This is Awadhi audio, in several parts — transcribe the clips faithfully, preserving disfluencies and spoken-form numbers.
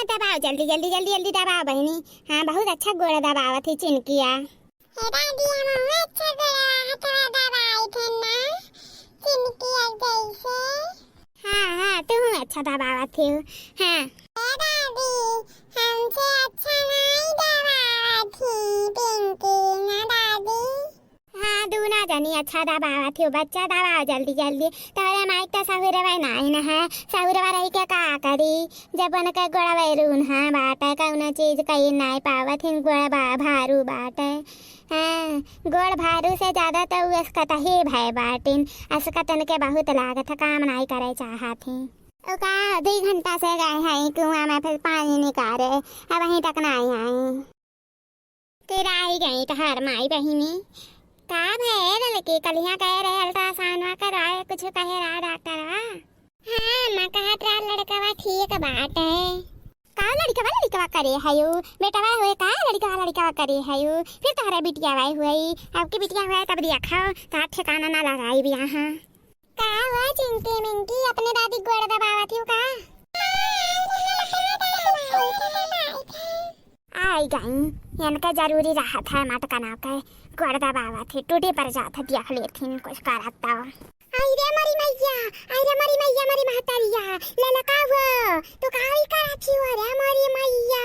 दबाओ जल्दी, जल्दी, जल्दी, जल्दी दबाओ बहिनी। हाँ, बहुत अच्छा गोड़ दबावत ही चिनकिया। हे दादी, हमहू अच्छा गोड़ हथवा दबाई थे ना, चिनकिया जैसे। हाँ, हाँ, तू अच्छा दबावत ही। हाँ। हे दादी, हमसे अच्छा नहीं दबावत ही पिंकी ना दादी। हाँ, दूना जनी अच्छा दबावत हो, बच्चा दबाओ जल्दी जल्दी। तोहरे माई त सहुरवा नाई न है, सहुरवा रही के का करी, जब उनके गोड़वे रून्हा बाटे, कौनो चीज कई नाई पावत हिन, गोड़ बा-, भारू बाटे। हाँ, गोड़ भारू से ज्यादा त उ असकत ही भय बाटिन, असकत उनके बहुत लागत है, काम नाई करे चाहत ही। उ का दुई घंटा से गए हैं कुआं में, फिर पानी निकारे, अब वहीं तक नाई आई। तेरा आई गई तोहार माई बहिनी। का भए ललकी, कलिया कहे रहे अल्ट्रासाउंडवा करवाए, कुछ कहे रहा डॉक्टरवा? हाँ, अम्मा कहत रहा लड़कवा ठीक बाटे। का लड़कवा लड़कवा करे हयो? बेटवा हुए का लड़कवा लड़कवा करे हयो? फिर तोहरा बिटिया वाई हुई, अब की बिटिया हुए तब देखो, तोहार ठिकाना ना लगाई बियाह। का हुआ चिंकी मिंकी, अपने दादी गोड़ दबावत हो का? आई गई, इनका जरूरी रहत है मटकना के गोड़ दबावत है, टूटी पर जात है, देख लेथिन कुछ करत तो। आई रे मरी मैया, आई रे मरी मैया, मरी महतरिया, ललका हो, तू का ही करत हो रे मरी मैया,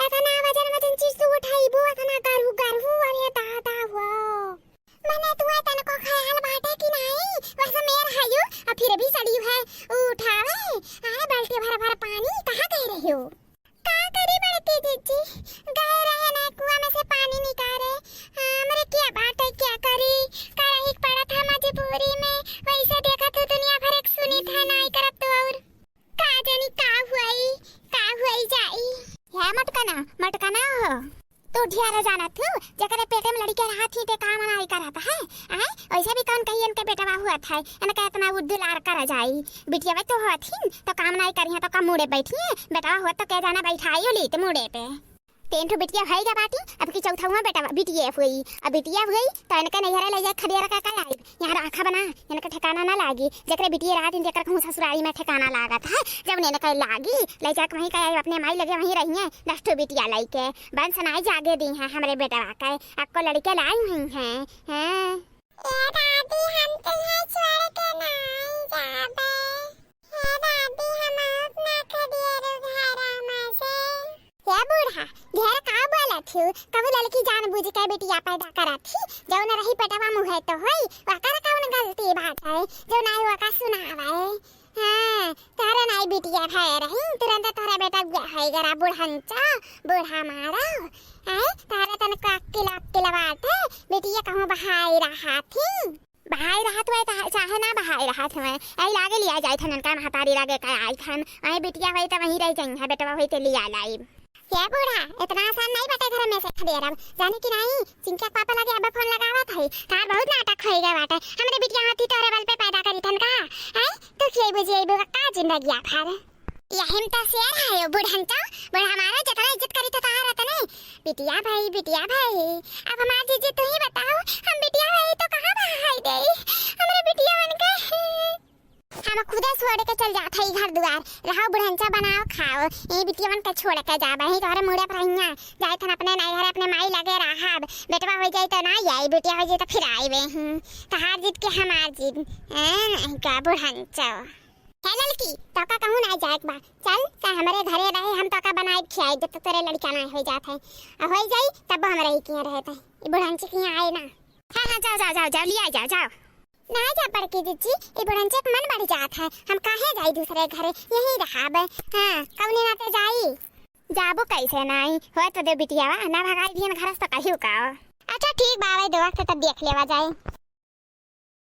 इतना वजन वजन चीज तू उठाइबू, इतना गरू गरू, अरे दादा हो। मने तुहे तनको ख्याल बाटे कि नाई? वैसे मेर हयू, आ फिर भी सड़ी है उठावे। आए बाल्टी भर भर पानी कहाँ गए रहे हो? का करी बड़की जीजी, गए रहे ना कुआं में से पानी निकारे। हमरे क्या बाटे, क्या करी, करही के पड़त है मजबूरी में। वैसे देखत हो दुनिया भर एक सुनी था नाई करब तो और। का जानी का हुई, का हुई जाई। हे मटकना, मटकना हो। तू ढियारा जानत हू, जेकरे पेटे में लड़के रहत ही ते काम नाई करत है, आय? वैसे भी कौन कही इनके बेटवा हुआ था, इनका इतना उ दुलार कर जाई। बिटिया तो हुआ थी, तो काम नाई करी है, तो कम मुड़े बैठी है, बेटवा हुआ तो के जाना बैठाई ली ते मुड़े पे। तीन ठो बिटिया भई गा बाटी, अब की चौथवा बेटा, बिटिया हुई। अब बिटिया हुई, तो इनके नैहरे ले जाए खदेड़ के का आइब? यहाँ राखा बना, इनके ठिकाना ना लागी। जेकरे बिटिया रहत, जेकर कहूँ ससुरारी में ठिकाना लागत है, जब इनके लागी, ले जाके वहीं का आइब, अपने माई लगे वहीं रहिए, दस ठो बिटिया लइके। वंश नाई जागे दी हैं हमरे बेटवा के, अक्को लड़के लाई हुई हैं, हैं। ए दादी, हम तुहे छोड़ के नाई जाबे। हे दादी, हम आउब ना खदेरू घरा में से। हे बूढ़ा, ढेर का बोलत हू? कबू लड़की जानबूझ के बिटिया पैदा करत ही, जौन रही पेटवा मुहे तो होई, ओकर कौन गलती बाटे, जौन आई ओकर सुनावे। हाँ, तोहरे नाई बिटिया भय रही, तुरंत तोहरा बेटा गुआ होई गरा बुढ़ंचा, बूढ़ा मारो। आए, तोहरे तन का अक्किल, अक्किल बाटे, बिटिया कहूँ बहाई रहा थी। बहाई रहत हुए त-, चाहे ना बहाई रहत हुए, आई लागे लिया जाइत हन, इनका महतारी लागे का आइत हन, आई बिटिया होई त वहीं रह जाई है, बेटवा होई त लिया लाई। हे बूढ़ा, इतना आसान नहीं बटे घर में से खदेरब, जाने कि नहीं, चिंकिया के पापा लगे अब फोन लगावत है, तार बहुत नाटक होई गए बाटे, हमरे बिटिया होती तोहरे बल पे पैदा करी थन का, हैं? तू खियेबू जियेबू का जिंदगी आफर? यही में तो शेर है यो बुढ़ंचा, बुढ़ा मारो जितना इज्जत करी तो तार रतने। बिटिया भाई, बिटिया भाई, अब हमार जीजी तू ही बताओ, हम बिटिया भाई तो कहाँ बहाई देई? हमरे बिटिया बन के। हम खुदे छोड़ के चल जात है घर दुआर, रहो बुढ़ंचा बनाओ खाओ, ये बिटिया बन के छोड़ के जाबे ही तोहरे मुड़े पर हियाँ, जाए थन अपने नैहर अपने माई लगे रहब, बेटवा हो जाई तो ना आई, बिटिया हो जाई तो फिर आईबे ही, तहार जिद के हमार जिद, हैं, नहीं का बुढ़ंचा। हे ललकी, तोका कहूँ नाई जाए के बा। चल, चाहे हमरे घरे रहे, हम तोका बनाई खियाई, जब तक तोरे लड़का नाई होई जात है। आ होई जाई, तब हमरे ही किहाँ रहे थे। ई बुढ़ंची किहाँ आए ना। हाँ, हाँ, जाओ, जाओ, जाओ, जाओ, लिया जाओ, जाओ। नाई जा बड़की जीजी, ई बुढ़ंची के मन बढ़ जात है। हम काहे जाई दूसरे घरे, यहीं रहब। हाँ, कौने नाते जाई? जाबू कैसे नाई? होए तो दे बिटियावा, ना भगाई दिहन घर से तो कहियो का। अच्छा ठीक बा, आवे दो वक्त तब देख लेवा जाए।